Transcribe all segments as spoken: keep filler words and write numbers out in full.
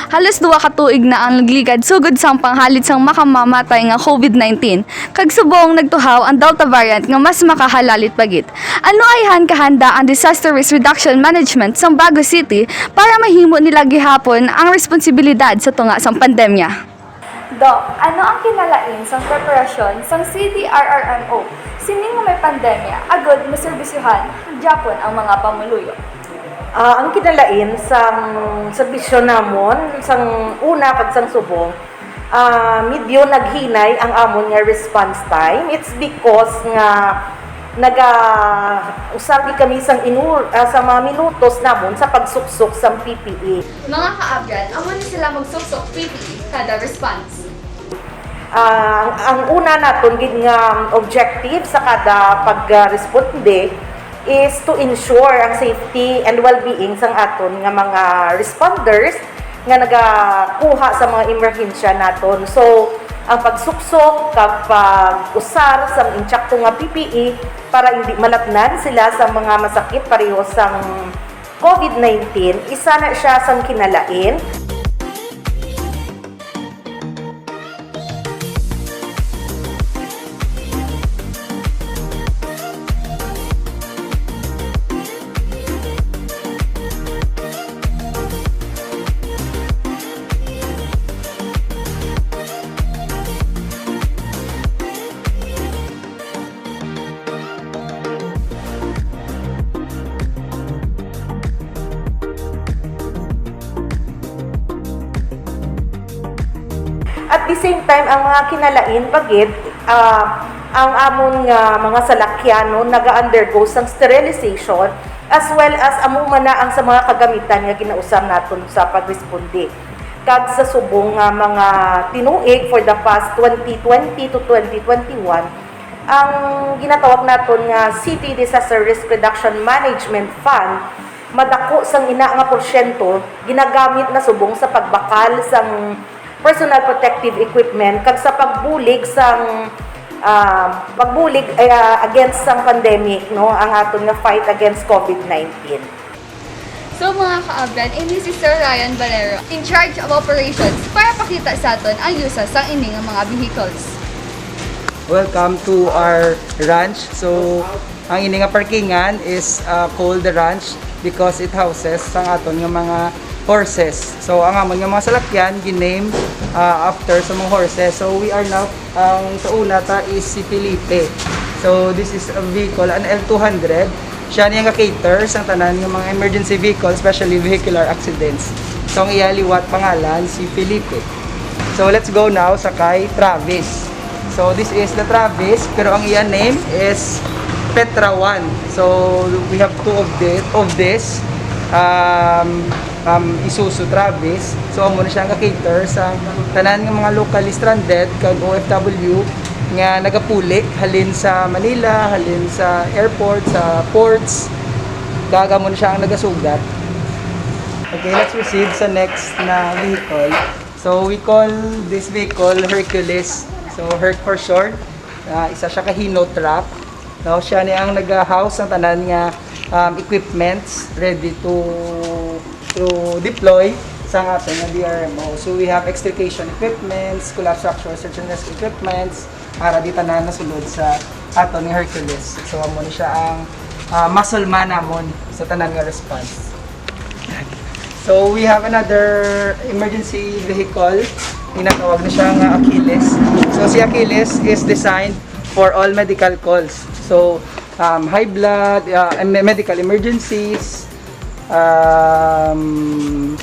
Halos duha ka tuig na ang nagligad sugod sang panghalit sang makamamatay nga covid nineteen, kag subong nagtuhaw ang Delta variant nga mas makahalalit pa gid. Ano ayhan kahanda ang Disaster Risk Reduction Management sang Bago City para mahimo nila gihapon ang responsibilidad sa tunga sang pandemya? Doc, ano ang kinalain sang preparasyon sang C D R R M O sini nga may pandemya agud maserbisyohan gyapon ang mga pamuluyo? Ah, ang kinalain sang serbisyo namon, sang una kag sang subong, ah, medyo naghinay ang amon nga response time. It's because nga naga-usar gid kami sang inur-, ah, sa mga minutos namon sa pagsuksok sang P P E. Mga kaabyan, amo ni sila magsuksok P P E kada response. Ah, ang, ang una naton gid nga objective sa kada pagresponde is to ensure ang safety and well-being sang aton nga mga responders nga nagakuha sa mga emerhensya naton. So, ang pagsuksok kag pag-usar sang insakto nga P P E para hindi malatnan sila sa mga masakit pareho sang covid nineteen, isa na siya sang kinalain. At the same time, ang mga kinalain pa gid, ah, ang amon nga mga salakyan, no, naga-undergo sang sterilization, as well as amo man na ang sa mga kagamitan nga ginausar naton sa pagresponde. Kag sa subong nga mga tinuig, for the past twenty twenty to twenty twenty-one, ang ginatawag naton nga City Disaster Risk Reduction Management Fund, madako sang ina nga porsyento ginagamit na subong sa pagbakal sang personal protective equipment kag sa pagbulig sang, ah, pagbulig, eh, ah, against sang pandemic, no, ang aton nga fight against covid nineteen. So, mga kaabyan, ini si Sir Ryan Valero, in charge of operations, para pakita sa aton ang uses sang ini nga mga vehicles. Welcome to our ranch. So, ang ini nga parkingan is, uh, called the ranch because it houses sang aton nga mga horses. So, ang amon nga mga salakyan gin-name, uh, after sa mga horses. So, we are now, ang sa una ta is si Felipe. So, this is a vehicle, an L two hundred. Siya niya nga cater sang tanan nga mga emergency vehicle, especially vehicular accidents. So, ang iya liwat pangalan si Felipe. So, let's go now sa kay Travis. So, this is the Travis, pero ang iya name is Petra one. So, we have two of the, of this, um, um, Isuzu Travis. So, amo na siya ang ka-cater sa tanan nga mga locally stranded kag O F W nga nagapulik halin sa Manila, halin sa airport, sa ports. Kag amo na siya ang nagasugat. Okay, let's proceed sa next na vehicle. So, we call this vehicle Hercules. So, Herc for short. Ah, isa siya ka Hino truck. No, siya ni ang nag-house ang tanan nga, um, equipments ready to, to deploy sa aton nga D R M O. So, we have extrication equipments, collapse structure search and rescue equipments, para di tanan nasulod sa aton nga Hercules. So, amo ni siya ang, ah, muscle man namon sa tanan nga response. So, we have another emergency vehicle. Ginatawag na siya nga Achilles. So, si Achilles is designed for all medical calls. So, um, high blood, uh, em-, medical emergencies, um,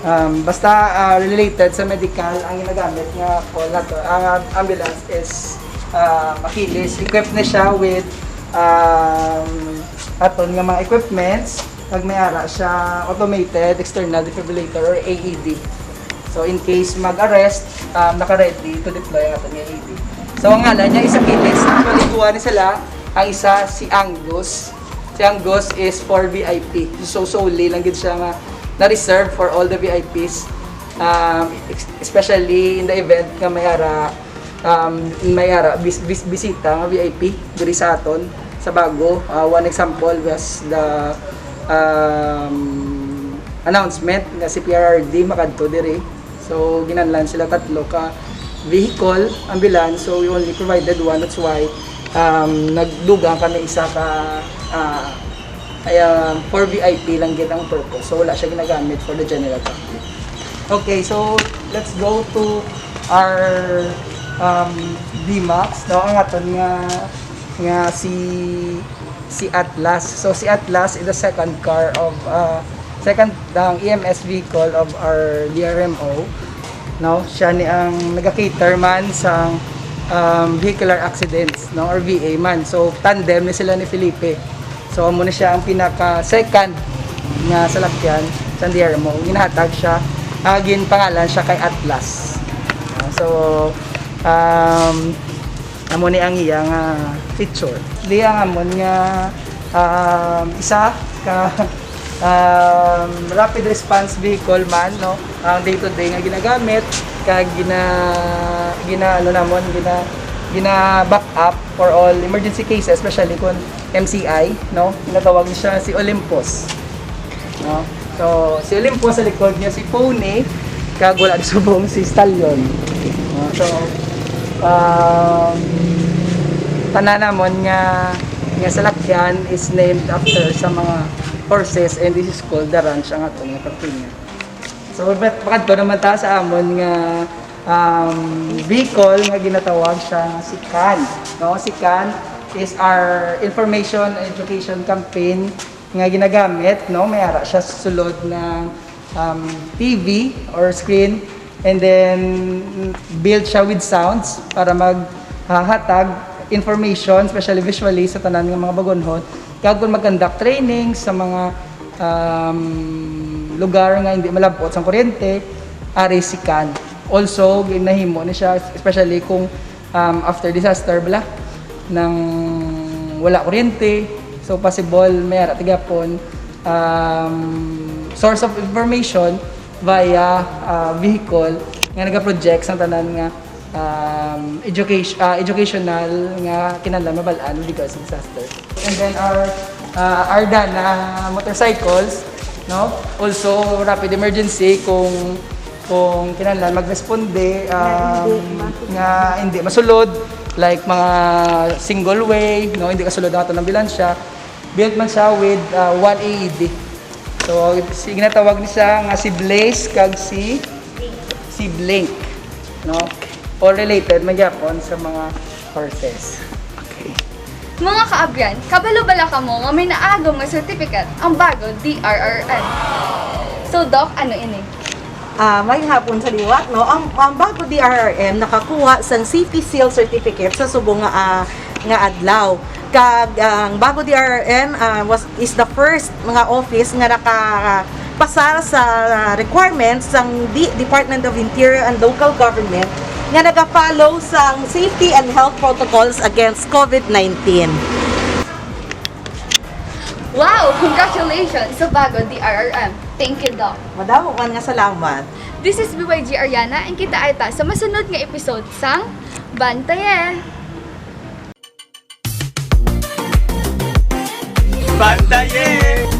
um, basta, uh, related sa medical ang ginagamit nga call nato. Ang, uh, ambulance is, uh, Achilles. Equipped na siya with, um, aton nga mga equipments. Pag may ara siya, automated external defibrillator or A E D. So, in case mag-arrest, um, naka-ready to deploy ang aton nga A E D. So, ang ngalan niya is Achilles. Actually, duha ni sila. Ang isa, si Angus. Si Angus is for V I P. So, solely lang gid siya nga na-reserve for all the V I Ps. Um, ex-, especially in the event nga may ara um, may ara bis-, bis-, bisita nga V I P diri sa aton sa Bago. Uh, one example was the, um, announcement nga si P R R D makadto diri. So, ginanlan sila tatlo ka vehicle, ambulance. So, we only provided one. That's why, um, nagdugang kami isa ka, ah, ay, ah, for V I P lang gid ang purpose. So, wala siya ginagamit for the general public. Okay, so let's go to our, um, D MAX, no? Ang aton nga, nga si, si Atlas. So, si Atlas is the second car of, uh, second, ang E M S vehicle of our D R M O, no? Siya ni ang nag-cater man sa, um, vehicular accidents, no? Or V A man. So, tandem ni sila ni Felipe. So, amo na siya ang pinaka second nga salakyan sa D R M O. Ginahatag siya, ah, ginpangalan siya kay Atlas. Ah, so, um, amo ni ang iya nga feature. Di ang amon nga, um, isa ka, um, rapid response vehicle man, no? Ang day-to-day nga ginagamit, kag gina-, gina-, ano namon, gina-, gina-back up for all emergency cases, especially kung M C I, no? Ginatawag siya si Olympus, no? So, si Olympus sa likod niya, si Pony, kag wala subong si Stallion. No? So, um, tanan namon nga, nga salakyan is named after sa mga horses, and this is called the ranch, ang aton nga kampanya. So, but, makadto naman ta sa amon nga, um, vehicle nga ginatawag siya nga si CAN, no? Si CAN is our information education campaign nga ginagamit, no? May ara siya sa sulod ng, um, T V or screen, and then build siya with sounds para maghahatag information, especially visually, sa tanan nga mga bagunhon. Kag kung mag-conduct training sa mga, um, lugar nga hindi malab-ot sang kuryente, ari si CAN. Also, ginahimo ni siya, especially kung, um, after disaster bala, nang wala kuryente. So, possible, may ara ta gyapon, um, source of information via, uh, vehicle nga nagaproject sa tanan nga, um, education, ah, educational nga kinahanglan mabal-an with regards to disaster. And then our, ah, Ardana motorcycles, no? Also, rapid emergency kung, kung kinahanglan magresponde, um, nga hindi masulod, like mga single way, no? Hindi kasulod ang atong ambulansya. Built man siya with, ah, one A E D. So, si, ginatawag ni siya nga si Blaze kag si, si Blink, no? All related man gyapon sa mga horses. Okay. Mga kaabyan, kabalo bala kamo nga may naagom nga certificate ang bago D R R M? So, Doc, ano ini? Ah, may hapon sa liwat, no? Ang, ang bago D R R M nakakuha sang safety seal certificate sa subong nga, ah, nga adlaw. Kag ang bago D R R M, ah, was, is the first mga office nga nakapasar sa requirements sang D-, Department of Interior and Local Government nga nagafollow sang safety and health protocols against COVID nineteen. Wow! Congratulations sa bago D R R M. Thank you, Doc. Madamo man nga salamat. This is B Y G Ariana, and kita ay ta sa masunod nga episode sang Bantaye! Bantaye!